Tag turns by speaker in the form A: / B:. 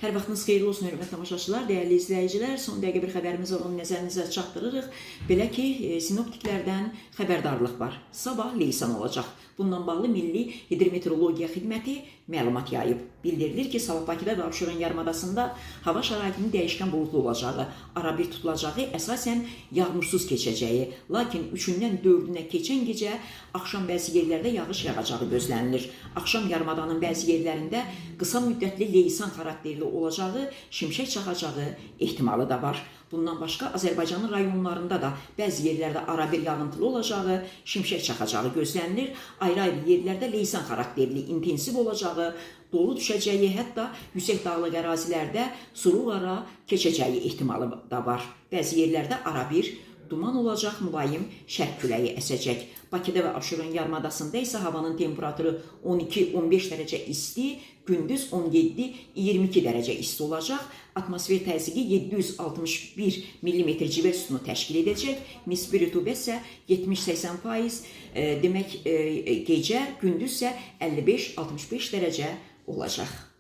A: Hər vaxtınız xeyirli olsun, hörmətli tamaşaçılar, dəyərli izləyicilər. Son dəqiqə bir xəbərimiz var, onu nəzərinizə çatdırırıq. Belə ki, sinoptiklərdən xəbərdarlıq var. Sabah leysan olacaq. Bununla bağlı Milli Hidrometeorologiya Xidməti məlumat yayıb. Bildirilir ki, sabah Bakıda və Abşeron yarımadasında hava şəraitinin dəyişkən buludlu olacağı, arabir tutulacağı, əsasən yağmursuz keçəcəyi, lakin 3-dən 4-ünə keçən gecə axşam bəzi yerlərdə yağış yağacağı gözlənilir. Axşam yarımadanın bəzi yerlərində qısa müddətli leysan xarakterli olacağı, şimşək çaxacağı ehtimalı da var. Bundan başqa Azərbaycanın rayonlarında da bəzi yerlərdə arabir yağıntılı olacağı, şimşək çaxacağı gözlənilir. Ayrı-ayrı yerlərdə leysan xarakterli intensiv olacağı, dolu düşəcəyi, hətta yüksək dağlıq ərazilərdə suruqara keçəcəyi ehtimalı da var. Bəzi yerlərdə arabir duman olacaq, mülayim şərq küləyi əsəcək. Bakıda və Abşeron yarımadasında isə havanın temperaturu 12-15 dərəcə isti, gündüz 17-22 dərəcə isti olacaq. Atmosfer təzyiqi 761 millimetr civə sütunu təşkil edəcək. Nisbi rütubət isə 70-80%, demək gecə, gündüz isə 55-65 dərəcə olacaq.